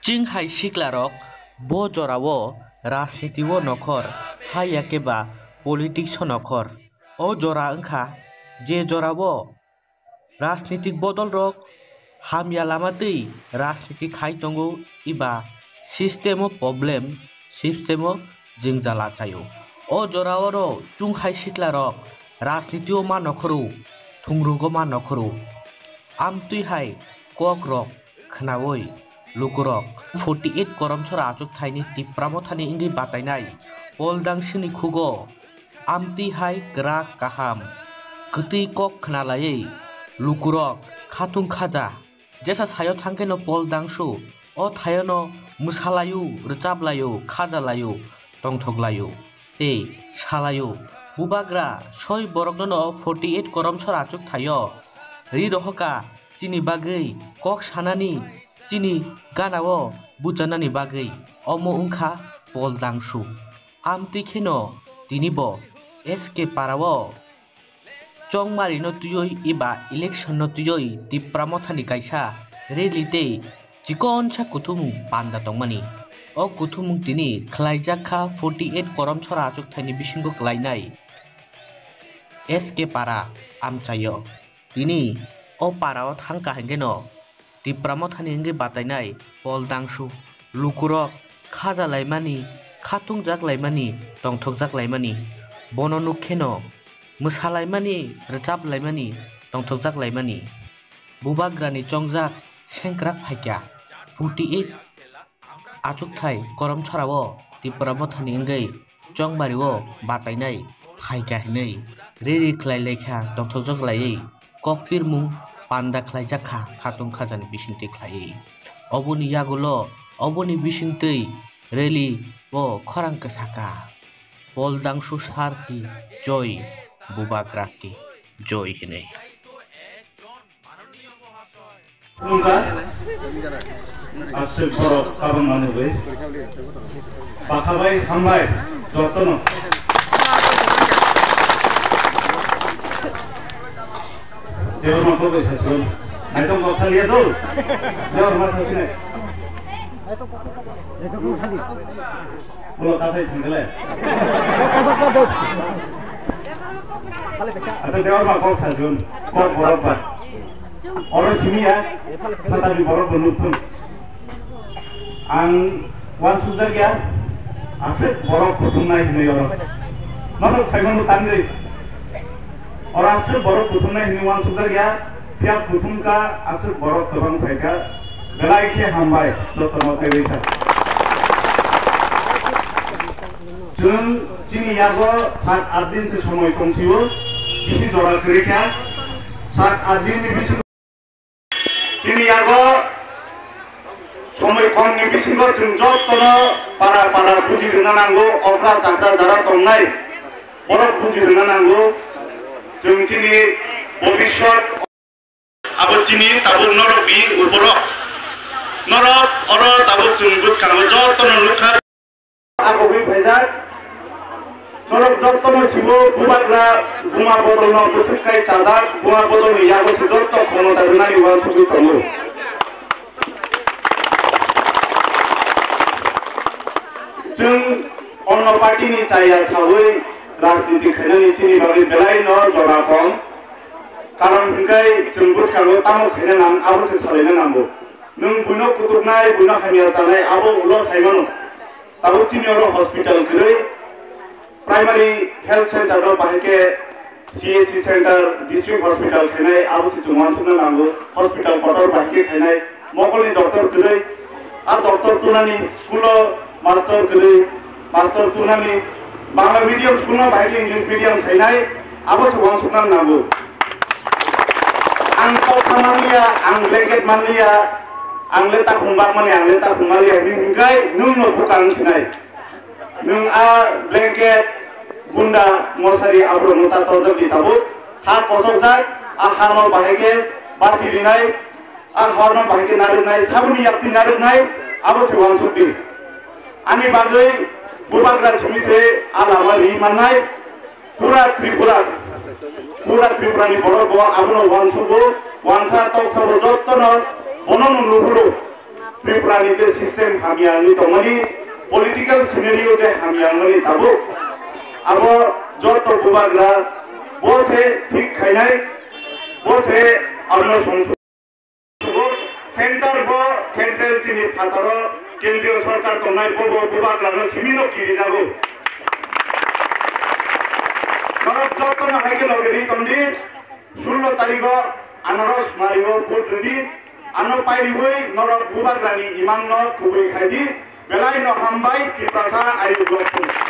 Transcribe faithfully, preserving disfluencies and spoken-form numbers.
Chwng hai siklarok bo jorao rajniti o nokhor, hai ya khe ba politics o nokhor. O jora wngkha je jorao rajnitik bodolrok hamya lama twi rajniti khai tongo, eba system o problem, system o jwngjal achaio. O jora oro chwng hai siklarok rajniti o ma nokhoro, thungrwgo ma nokhoro. Amtwi hai kokrok khnaui lukurok forty eight koromsora achukthai ni Tipra Mothani wngwi batainai Paul Dangsuni khugo amtwi hai kwrak kaham kwtwi kok khnalaiwi lukurok khatung khaja. Jesa sayo thangkheno Paul Dangsu o thayono mwsalaio, rwchablaio, khajalaio, tongthoklaio tei salaio. Bubagra soi boroknono forty eight koromsora achukthaio ri rohoka chini bagwi kok sanani, chini ganao buchanani bagwi. Omo wngkha Paul Dangsu. Amtwi kheno tinibo S K parao chongmarino twiwi eba election no twiwi Tipra Mothani kaisa rally tei chikonsa kuthumung panda tongmani. O kuthumung tini khlaijak kha forty eight koromsora achukthaini bisingo klainai S K para amchaio. Tini o parao thangkha hingkheno Tipra Mothani wngwi batainai Paul Dangsu lukurok khajalaimani, khatungjak laimani, tongthokjak laimani. Bono nukkheno mwsalaimani, rwchap laimani, tongthokjak laimani. Bubagrani chongjak sengkrak phaikha forty eight achukthai koromsora o Tipra Mothani wngwi chongmari o batainai phaikha hinwi riri khlai laikha, tongthokjak laiwi kok pirmung panda khlaijak kha khatung khajani bisingtwi khlaiwi. Oboni yagulo oboni bisingtwi rally o khorang kwsaka Paul Dangsu sir ki joi, Bubagra ki joi hinwi. Khulumkha, aswk borok kabangma nugwi. Bakhabai hambai jotono. Debbarma kok bai sasu. Naitong kok saliya do. Debbarma sasinai. Ulo kasai thangkhle. Acha, Debbarma kok sajun, kok borok ba. Oro simi ya, phatani borok bo nukthung. Ang uansukjak ya, aswk borok kuthumnai hinwi oro. Norok saimano tangwi. Oro aswk borok kuthumnai hinwi uansukjak ya, phiya kuthumkha aswk borok kwbang phaikha, belai khe hambai jotono teiwi sa. Chwng chini yago sat at din se somoi tongsio, bisi jora kwrwi kha, sat at din ni bisingo. Chini yago somoi khom ni bisingo chwng jotono para para buji rwna nango, okra chakra jara tongnai borok buji rwna nango. Chwng chini bobiswt abo chini tabuk norok bi uborok norok oro tabuk chwng bwskango jotono nukha. Ang kogwi phaijak. Norok jotono sibo Bubagra Buma Bodolno bwswk kai chajak, Buma Bodolni yago se joto khomota rwnani uansugwi tongo. Chwng onno party ni chaya sawi rajniti khainani chini bagwi belai no jora kong. Karon hwnkhe chwng bwskango tamo khaina nang abo se salaina nango. Nwng buino kutuknai, buino hamya chanai abo ulo saimano. Tabuk chini oro hospital kwrwi, primary health center no bahai khe C H C center, district hospital khainai, abo se chwng uansukna nango. Hospital kotor bahai khe khainai, mokolni doctor kwrwi, a doctor tunani school o master kwrwi, master tunani, Bangla medium school no bahai khe English medium khainai, abo se uansukna nango. Ang kok manliya, ang blanket manliya, ang le takhum bakmani, ang le takhum manliya hinwi hwnkhe nwng no bwkang sinai. Nwng a blanket, bunda, mosari aborokno ta torjak di tabuk. Ha kosokjak, a hano bahai khe basi rinai, a horno bahai khe narwknai, saboni yakti narwknai, abo se uansuk di. Ani bagwi Bubagra simi se a lama ri mannai, pura Tripura, pura Tripura ni borok bo abono uansugo, uansa toksa bo jottono bono no nuhuro. Tripura ni je system hamya wngwi tongmani, political scenario je hamya wngmani tabuk, abo joto bubagra bo se thik khainai, bo se abono songsugo. Center bo, central chini phataro kendriyo sorkar tongnai, bo bo bubagrano simino kirijago. Norok jotono hai khe loge ri tongdi. Sullo tarigo ano rok sumarigo vote rwdi, ano pairiwi norok bubagrani imangno kubui khaidi, belaino hambai Tiprasa Ayu Block.